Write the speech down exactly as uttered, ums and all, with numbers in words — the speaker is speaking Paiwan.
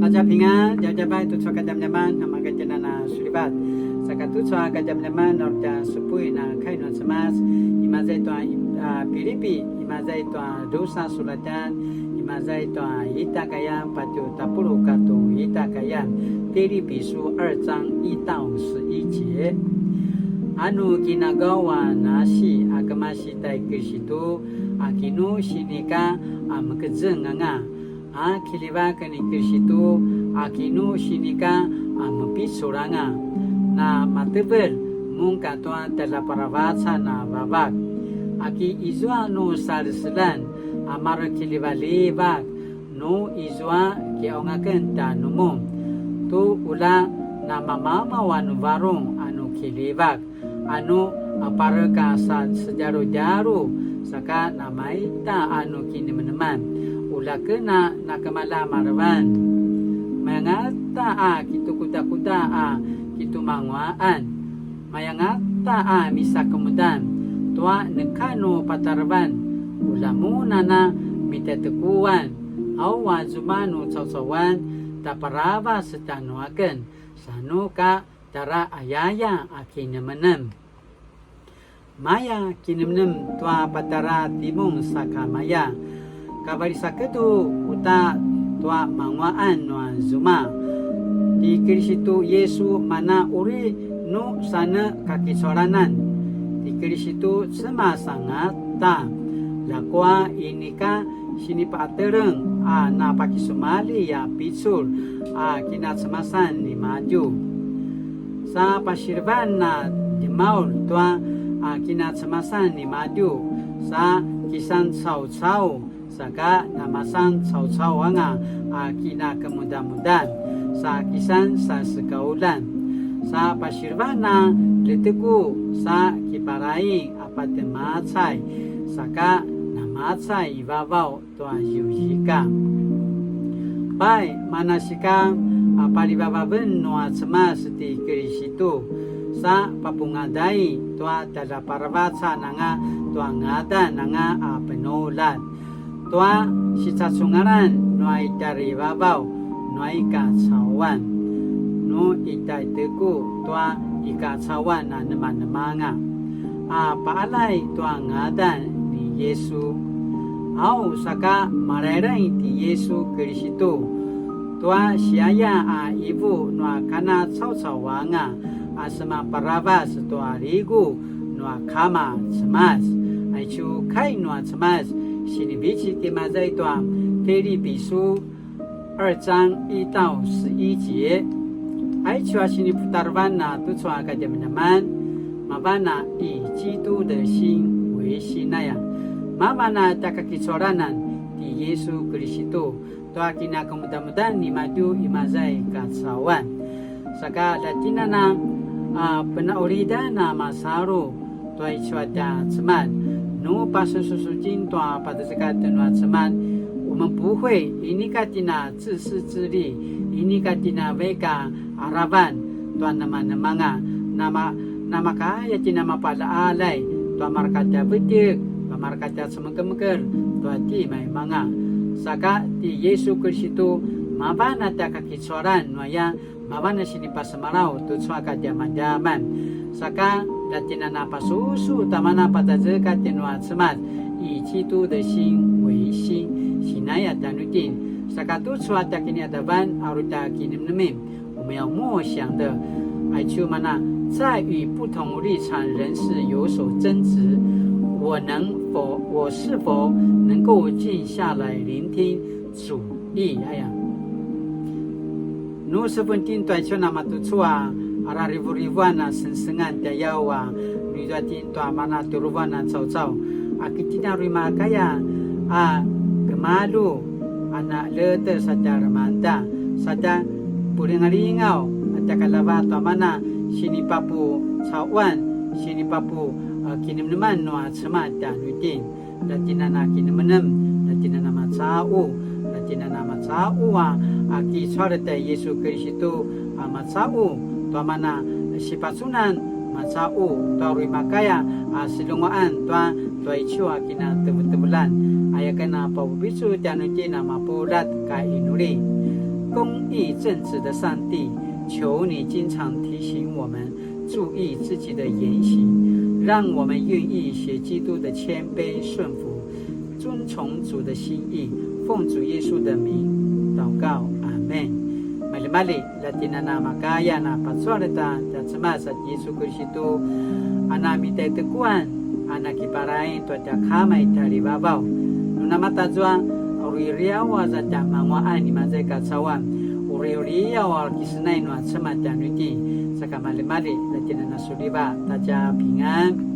大家平安, djavadjavai tucu a kadjamadjaman, namakatjenan a sulivat. Saka tucu a kadjamadjaman, na uri tja supuin a kai nua Cemas, imaza i tua, a, Pilipi, imaza i tua drusa sulatjan, imaza i tua ita kayan, patje tapuluq katua ita kayan, 腓立比書二章一到十一節. Anu kinaqau a nasi a kemasi tai Kiristu, a ki nu sinika a mekezeng anga, a kiljivak ni Kiristu, a ki nu sinika a mepicul anga, na matevelj mun katua tjaljaparavacan a Vavak. A ki izua nu saleselan a marekiljivaljivak, nu izua kiqaung aken tjanumun, tu ula namamamaw a nu varung a nu kiljivak, a nu aparek a sa sedjaludjalu, saka namaita a nu kinemeneman, ula ken a nakemalja marevan. Mayangata a kitukudakuda a kitumanguaqan, mayangata a misakemudan tua neka nu patarevan, ula mun a na mitatekuan, au a zuma nu caucauan, tjaparavac tjanuaken, sa nu ka tjara ayaya a kinemenem. Maya kinemenem tua patjara timun sakamaya, kavalisakedu uta tua manguaqan nua zuma. Ti Kiristu Yesu mana uri nu sane kakicualanan. Ti Kiristu Cemas angata. Ljakua inika sinipaqateleng a napakisumalji a picul a kinacemasan nimadju. Sa pasilevan a djemaul tua a kinacemasan nimadju, sa kisan caucau, saka namasan caucau anga a kinakemudamudan, sa kisan sasekaulan. Sa pasilevan a ljeteku, sa kiparaing a patje macay, saka namacay i vavaw tua ziuzika. Pai, manasika a palivavaven nua Cemas ti Kiristu, sa papungadai tua tjaljaparavacan anga tua ngadan anga a penuljat, tua sicacungalan nua i tjarivavaw nua i kacauan, nu i tjaiteku tua i kacauan a nemanemanga, a paalay tua ngadan ni Yesu. Au saka malailai ti Yesu Kiristu, tua siaya a ivu nua kana caucauanga a semaparavac tua ligu nua Kama Cemas. Aicu kai nua Cemas, sinivecik imaza i tua Pilipi su 二章一到十一节. Aicu a siniputarevan a tucu a kadjamadjaman, mavan a 以基督的心為心 aya. Mavan a tja kakicualanan ti Yesu Kiristu, tua kinakemudamudan nimadju imaza i kacauan. Saka ljatjinana a penaulidan a masalu tua icu a tja Cemas. Nu pasususucin tua patjezekatjen nua Cemas, 我们不会 inika tjen a 自私自利, inika tjen a vaik a aravan tua nemanemanga, nama, namakaya tjen a mapalaalay tua mareka tja vetjek, tua mareka tja cemekemekelj, tua timaimanga. Saka ti Yesu Kiristu, mavan a tja kakicualan nuaya, mavan a sinipasemalaw tucu a kadjamadjaman. Saka ljatjinana pasusu tamana patjezekatjen nua Cemas, 以基督的心為心, sinaya tjanuitjen. Saka tucu a tja kiniadavan a uri tja kinemenemen, 我们要默想的, aicu mana, 在與不同立場人士有所爭執，我能否，我是否能夠靜下來聆聽主意？哎呀，nu seventeen tua icu namatucu a, ara rivurivuan a sengsengan tjayaw a, nu izua itjen tua mana tjuruvuan a caucau, a ki tjen a uri makaya a gemalju, a na leter sa tja lemangeda, sa tja pulingalingaw, a tja kalava tua mana sinipapucauan, sinipapu, a, kinemeneman nua Cemas tjanuitjen. Ljatjinana kinemenem, ljatjinana macaqu, ljatjinana macaqu a, a kicual tjai Yesu Kiristu, a macaqu tua mana sipacunan, macaqu tua uri makaya a silunguan tua, tua icu a kinatevetevelan. Aya ken a papupicul tjanuitjen a mapuljat ka inuli. 公义正直的上帝，求你经常提醒我们注意自己的言行，让我们愿意学基督的谦卑顺服，遵从主的心意。奉主耶稣的名祷告，阿门。Malimali, latinana makaya na pacual ta tja Cemas a Yesu Kristu, a na mitaitekuan, a na kiparain tua tja Kama i tjalivavaw. Nu namatazua, uri uriyaw aza tja manguaqan i maza i kacauan, uri uriyaw a kisenay nua Cemas tjanuitjen, saka malimali, latinana suliva, ta tja pingan.